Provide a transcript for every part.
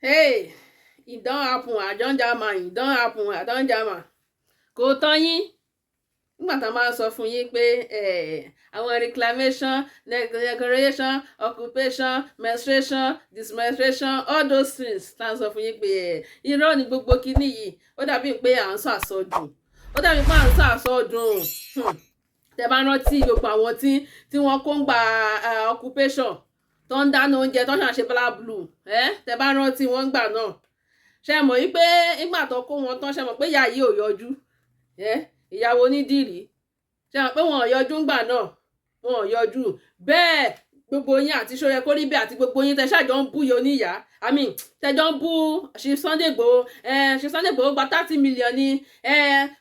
Hey, e don happen, I don jam am, e don happen, I don jam am. Kò tán yín. Nígbà tá a máa ń sọ fún yín pé àwọn reclamation, decoration, occupation, menstruation, dismenstruation, all those things tá a sọ fún yín pé irọ́ ni gbogbo kinní yìí, ó dàbí pé à ń sọ àsọdùn, ó dàbí pé à ń sọ àsọdùn. Tẹ bá rántí gbogbo àwọn tí wọ́n kó ń gba occupation, tó ń dáná oúnjẹ, tó ń ṣàṣe bla blue, tẹ bá rántí wọ́n gbà náà, ṣe mọ̀ wípé nígbà tó kó wọn tán, ṣe mọ̀ pé ìyá yìí ò yọjú, ìyàwó onídìrí, ṣe mọ̀ pé wọn ò yọjú ńgbà náà? Wọn ò yọjú. Bẹ́ẹ̀ gbogbo yín àti ṣó yẹ kó rí bẹ́ẹ̀, àti gbogbo yín tẹ ṣàjọ ń bú iye oníyàá, I mean, tẹjọ ń bú Chief Sunday Igboho. Chief Sunday Igboho gba 30 million ní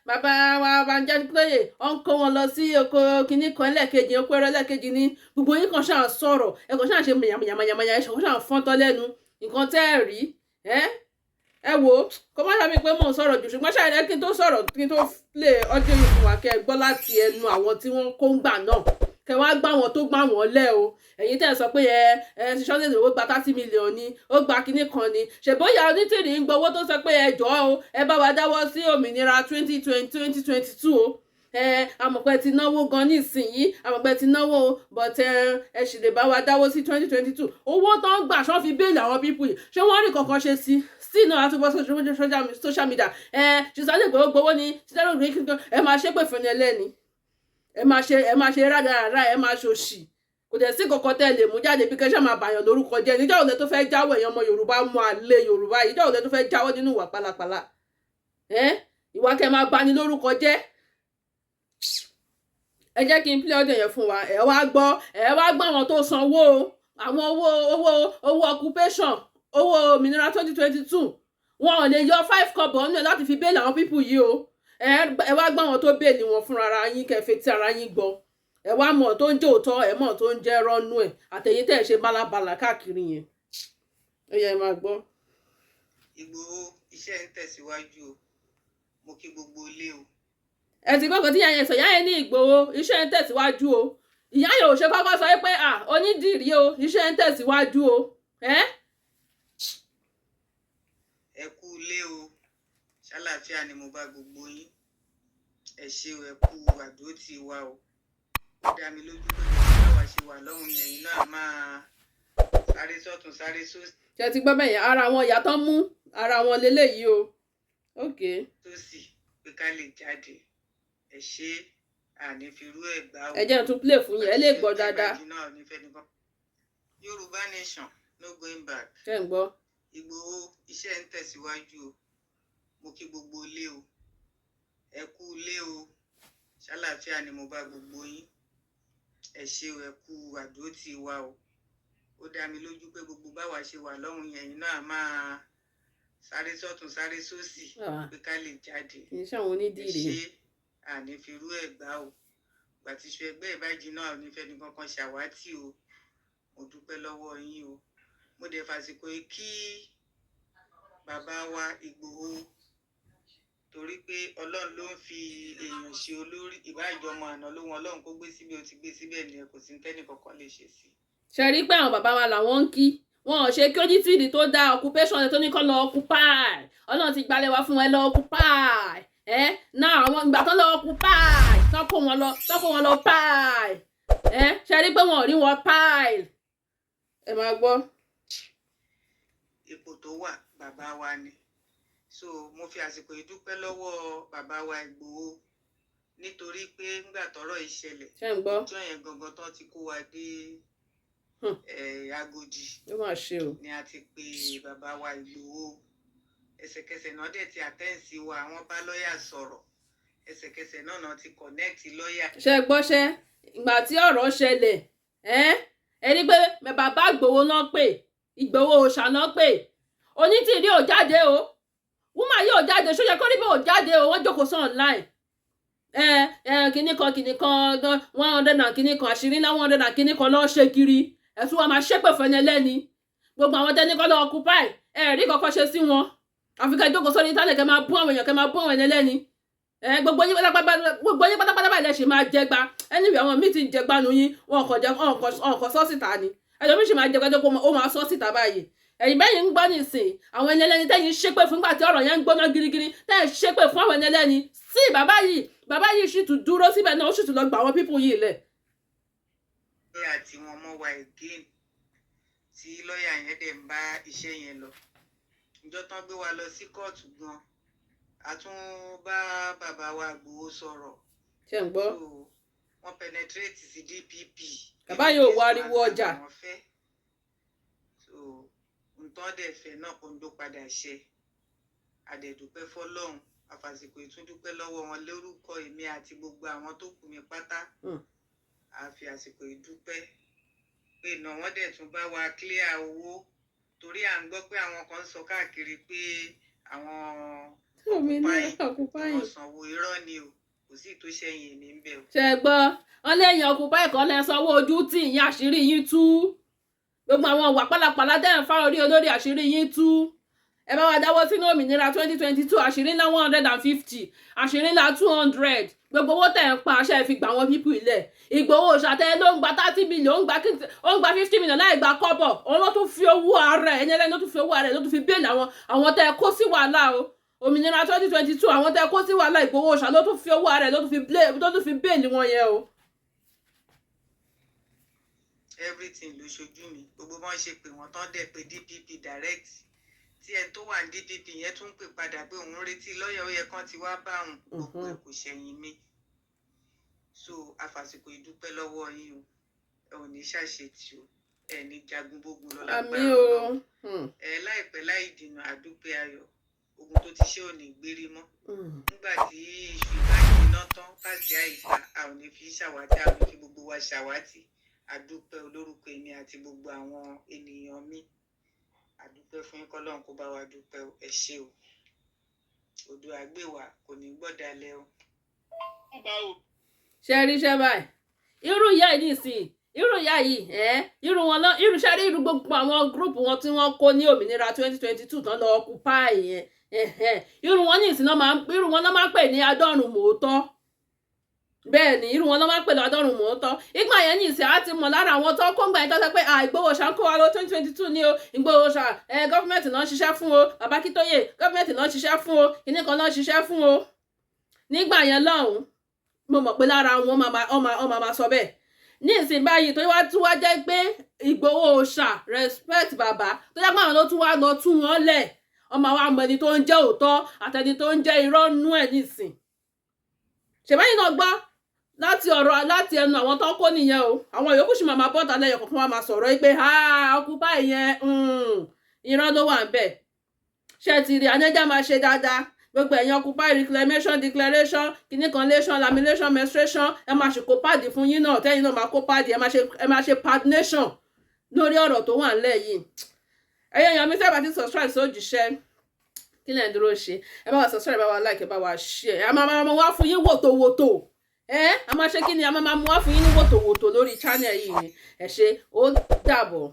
bàbá wa Banji Akíntóyè, ó ń kó wọn lọ sí oko kínní kan ẹlẹ́ẹ̀kejì, oko ẹrọ ẹlẹ́ẹ̀kejì ní. Gbogbo yín kan ṣáà sọ̀rọ̀, ẹ kàn ṣáà ṣe yàmàyàmàyàmàyà, ẹ ṣáà fọ́ntọ́ lẹ́nu nǹkan tẹ́ ẹ rí. Ẹ wò ó, kó má dàbí pé mò ń sọ̀rọ̀ jù, ṣùgbọ́n ṣáà ẹ kí n tó sọ̀rọ̀, kí n tó play audio yìí fún wa, kẹ́ ẹ gbọ́ láti ẹnu àwọn tí wọ́n kó ń gbà náà, kẹ́ wá gbá wọn tó gbá wọn lẹ́ o. Ẹ̀yin tẹ́ ẹ sọ pé ẹ ti Sunday Igboho gba 30 million ni, ó gba kinní kan ni, ṣèbóyá Onítìrì ń gbowó tó sọ pé ẹ jọ̀ọ́ o, ẹ bá wa dáwọ́ sí òmìnira 2020, 2022 o. Ẹ àmọ̀pẹ́ ti náwó gan nísìnyí, àmọ̀pẹ́ ti náwó, but ẹ sì lè bá wa dáwọ́ sí 2022. Owó tó ń gbà, ṣán fi bail àwọn people yìí? Ṣé wọ́n rí kankan ṣe sí sí náà? Àtúbọ̀ social media, ẹ ṣe Sunday Igboho gbowó ni, Sunday Igboho, ẹ máa ṣépè fún ẹlẹ́ni, ẹ máa ṣe rádaràdà, ẹ máa ṣòṣì. Kò dẹ̀ sí kankan tẹ́ lè mú jáde bí kẹ́sẹ́ máa bàyàn lórúkọ jẹ́. Níjọ́ òde tó fẹ́ jáwọ́, èèyàn ọmọ Yorùbá mú àlè Yorùbá, ìjọ́ òde tó fẹ́ jáwọ́ nínú ìwà pálapàla, ìwà kẹ́ máa bani lórúkọ jẹ́? Ẹ jẹ́ kí n play audio yẹn fún wa. Ẹ wá gbọ́, ẹ wá gbọ́ àwọn tó sanwó, àwọn owó occupation, owó òmìnira 2022. Wọn ò lè yọ 5 kọ́bọ̀ nínú ẹ̀ láti fi bail àwọn people yìí o. Ẹ wá gbọ́ àwọn tó bail wọn fúnra ara yín, kẹfẹ́ tí ara yín gbọ́. Ẹ wá mọ̀ tó ń jẹ́ òótọ́, ẹ mọ̀ tó ń jẹ́ rọ́nú ẹ̀, àtẹ̀yìn tẹ̀ ṣe bálabàlà káàkiri yẹn. Ó yẹ, ẹ máa gbọ́. Ìgbòho, iṣẹ́ ń tẹ̀síwájú o. Mo kí gbogbo ilé o. Ẹ ti gbọ́ kan tí ìyá yẹn sọ. Ìyá yẹn ní Ìgbòho, iṣẹ́ ń tẹ̀síwájú o. Ìyá yẹn ò ṣe kọ́kọ́ sọ pé à Onídìrí o, iṣẹ́ ń tẹ̀síwájú o. Ẹ Ẹ kú ilé o, ṣàlàáfíà ni mo bá gbogbo yín. Ẹ ṣé o, ẹ kú àdúrótì wa o. Ó dá mi lójú pé gbogbo báwa ṣe wà lọ́hùn yẹn, yín náà máa sáré sọ́tún, sáré sósì. Ṣe ti gbọ́ bẹ́yẹn? Ara wọn ìyá tán mú ara wọn leléyìí o. Ok. Sósì pé ká lè jáde. Ẹ ṣé, àní fi rú ẹ̀ gbá o. Ẹ jẹ́ n tún play fún yín, ẹ lè gbọ́ dáadáa. Yorùbá nation, no going back. Ṣé ń gbọ́? Ìgbòho, iṣẹ́ ń tẹ̀síwájú o. Mo kí gbogbo ilé o, ẹ kú ilé o, ṣàlàáfíà ni mo bá gbogbo yín. Ẹ ṣé o, ẹ kú àdúrótì wa o. Ó dá mi lójú pé gbogbo báwa ṣe wà lọ́hùn yẹn, yín náà máa sáré sọ́tún, sáré sósì pé ká lè jáde. Kì í ṣe àwọn Ẹ Onídìrí. ṣé, àní fi rú ẹ̀ gbá o. Gbà tí iṣu ẹgbẹ́ ìbájí náà ò ní fẹ́ ní kankan ṣàwátì o. Mo dúpẹ́ lọ́wọ́ yín o. Mo dẹ̀ fàsìkò yìí kí bàbá wa Ìgbòho, torí pé Ọlọ́run ló ń fi èèyàn ṣe olórí. Ìbáàjọmọ àná ló wọn Ọlọ́run kó gbé síbi ó ti gbé síbẹ̀ nìyẹn, kò sí tẹ́nì kankan lè ṣe sí. Ṣe rí pé àwọn bàbá wa làwọn ń kí? Wọn ò ṣe kí Onítìrì tó dá occupation tó ní kọ́ lọ occupy. Ọlọ́run ti gbalẹ̀ wá fún ẹ, lọ occupy ẹ náà. Àwọn ìgbà tó lọ occupy, tán kó wọn lọ, tán kó wọn lọ pile ẹ. Ṣe rí pé wọn ò rí wọn pile? Ẹ máa gbọ́. Ipò tó wà, bàbá wa ni. So mo fi àsìkò yìí dúpẹ́ lọ́wọ́ bàbá wa Ìgbòho, nítorí pé ńgbà tọ́rọ̀ yìí ṣẹlẹ̀, Ṣé ń gbọ́? ọjọ́ yẹn gangan tán ti kó wa dé Agodi Ó mà ṣe o. ni a ti pe bàbá wa Ìgbòho. Ẹsẹ̀kẹsẹ̀ náà dẹ̀ ti attend sí wa, wọ́n bá lọ́ọ̀yà sọ̀rọ̀, ẹsẹ̀kẹsẹ̀ náà náà ti connect lọ́ọ̀yà. Ṣe gbọ́ṣẹ́? Ìgbà tí ọ̀rọ̀ ṣẹlẹ̀, ẹ́ ẹ ní pé bàbá Ìgbòho náà pè, Ìgbòho òòṣà náà pè. Onítìrí ò jáde o, woman yóò jáde, ṣó yẹ kó rí bí ò jáde o? Wọ́n jókòó sí online. Ẹ ẹ kinní kan kinní kan gan, 100 and kinní kan, àṣírí ńlá 100 and kinní kan lọ́ọ́ ṣe kiri. Ẹ̀sùn wa máa ṣépè fún ẹni ẹlẹ́ni. Gbogbo àwọn tẹ́ni kọ́ lọ occupy, ẹ rí kankan ṣe sí wọn, àfi ká jókòó sórí internet, kẹ́ máa bú àwọn èèyàn, kẹ́ máa bú àwọn ẹni ẹlẹ́ni. Ẹ gbogbo yín pátápátá, gbogbo yín pátápátá báyìí lẹ ṣe máa jẹgba. Anyway, àwọn míì ti ń jẹgba nu yín, wọn kò jẹ, wọn kò sọ síta ni. Ẹlòmíì sì máa jẹgba tó kó ó máa sọ síta báyìí. Ẹ̀yin bẹ́yìn ń gbọ́ nìsín, àwọn ẹni ẹlẹ́ni tẹ́yìn ṣépè fún nígbà tí ọ̀rọ̀ yẹn ń gbóná girigiri, tẹ́yìn ṣépè fún àwọn ẹni ẹlẹ́ni sí bàbá yìí, bàbá yìí sì tún dúró síbẹ̀ náà, ó sì tún lọ gbà àwọn people yìí lẹ̀. Àti wọn mọ́ wa again, tí lọ́ọ̀yà yẹn dẹ̀ ń bá iṣẹ́ yẹn lọ. Ìjọ tán gbé wa lọ sí kóòtù gan, a tún bá bàbá wa Ìgbòho sọ̀rọ̀. Ṣé ń gbọ́? So wọ́n penetrate sí DPP. Bàbá yìí ò wá ariwo ọjà. Wọ́n fẹ́ so nǹkan dẹ̀ fẹ́ náà kó ń ló padà ṣe. Àdẹ̀dúpẹ́ fọlọ́run, àfàsìkò ìtúndúpẹ́ lọ́wọ́ wọn lórúkọ èmi àti gbogbo àwọn tó kù mí pátá. A fi àsìkò ìdúpẹ́ pé iná wọn dẹ̀ tún bá wa clear owó, torí à ń gbọ́ pé àwọn kan ń sọ káàkiri pé àwọn òmìnira occupy wọ́n sanwó. Irọ́ ni o, kò sí tó ṣẹ̀yìn èmi ń bẹ̀ o. Ṣe gbọ́? Wọn lẹ́yìn occupy kan lẹ́ sanwó ojú tí ìyẹn, àṣírí yín tú. Gbogbo àwọn ìwà pálapàla dẹ́ ń fa orí olórí, àṣírí yín tú. Ẹ bá wa dáwọ́ sínú òmìnira 2022, àṣírí ńlá 150, àṣírí ńlá 200. Gbogbo owó tẹ̀ ń pa aṣẹ́ fi gbà wọn people ilẹ̀. Ìgbòho ṣàtẹ ló ń gba 30 million, ó ń gba 50 million láì gba kọ́bọ̀. Òun ló tún fi owó ara ẹ̀, ẹni ẹlẹ́ni ló tún fi owó ara ẹ̀, ló tún fi bail àwọn tẹ́ ẹ kó sí wàhálà o. Òmìnira 2022, àwọn tẹ́ ẹ kó sí wàhálà, Ìgbòho ṣà ló tún fi owó ara ẹ̀, ló tún fi bail wọn yẹn o. Everything ló ṣojú mi. Gbogbo bọ́n ṣe pé wọ́n tán dẹ̀ pé DPP direct, tí ẹni tó wà ní DPP yẹn tún pè padà pé òun retí lọ́ọ̀yà, ó yẹ kán ti wá bá òun. Gbogbo ẹ̀ kò ṣẹ̀yìn mi. So àfàsìkò ìdúpẹ́ lọ́wọ́ yín o. Ẹ ò ní ṣàṣetì o, ẹ ní jagun bógun lọ. Àmín lágbára o. Ọlọ́run. Ẹ láìpẹ́ láì dìnà, àdúpẹ́ ayọ̀, ogun tó ti ṣe ò ní gbérí mọ́. Nígbà tí iṣu ìbá jiná tán káàsì àìsà, a ò ní fi ṣàwátì, a ò ní fi gbogbo wa ṣàwátì. Àdúpẹ́ olórúkọ èmi àti gbogbo àwọn ènìyàn mi. Àdúpẹ́ fún yín, kọ́lọ́run kó bá wa dúpẹ́ o. Ẹ ṣé o. Odò àgbèwà kò ní gbọ́dalẹ̀ o. Ṣe rí iṣẹ́ báyìí? Irú ìyá yìí nìsín, irú ìyá yìí ẹ, irú wọn lọ, irú ṣe rí, irú gbogbo àwọn group wọn tí wọ́n kó ní òmìnira 2022 tán lọ occupy yẹn ẹ̀hẹ́n, irú wọn nìsín náà máa ń, irú wọn náà máa ń pè ní adọ́run mòótọ́. Bẹ́ẹ̀ ni, irú wọn ló máa ń pè ní adọ́run mòótọ́. Ìgbà yẹn nìsín, á ti mọ̀ lára àwọn tó kó ń gbà yẹn tó sọ pé Ìgbòho ṣà ń kó wa lọ 2022 ní o. Ìgbòho ṣà ẹ, government náà ń ṣiṣẹ́ fún o. Bàbá Akíntóyè, government náà ń ṣiṣẹ́ fún o. Kíní kan náà ń ṣiṣẹ́ fún o. Nígbà yẹn lọ́hùn-ún, mo mọ̀ pé lára wọn máa sọ bẹ́ẹ̀. Ní ìsìn báyìí tó wá tún wá jẹ́ pé Ìgbòho ṣà, respect bàbá, tó jẹ́ pé àwọn ló tún wá lọ tú wọn lẹ̀, ọmọ wa mọ ẹni tó ń jẹ́ òótọ́ àtẹni tó ń jẹ́ irọ́ nú ẹ̀ nísìn. Ṣèbáyìí náà gbọ́ láti ọ̀rọ̀ láti ẹnu àwọn tó kó nìyẹn o. Àwọn yòókù sì máa máa bọ́ta lẹ́yọ̀ kọ̀ọ̀kan, wá máa sọ̀rọ̀ pé occupy yẹn, irọ́ ló wà ń bẹ̀. Ṣé ti rí anájà máa ṣe dáadáa? Gbogbo ẹ̀yin occupy, reclamation, declaration, kìíní kan lation, lamination, menstruation, ẹ máa ṣe kó pad fún yín náà, tẹ́yìn náà máa kó pad, ẹ máa ṣe padnation lórí ọ̀rọ̀ tó wà ńlẹ̀ yìí. Ẹ̀yin èèyàn mi, sábà ti subscribe sójúṣẹ́, kí lẹ̀ ń dúró ṣe? Ẹ bá wa subscribe, ẹ bá wa like, ẹ bá wa share. A máa máa wá fún yín wòtòwòtò. Ẹ a máa ṣe kí ni? A máa máa mú wá fún yín ní wòtòwòtò lórí channel yìí ni. Ẹ ṣé, ó dàbọ̀.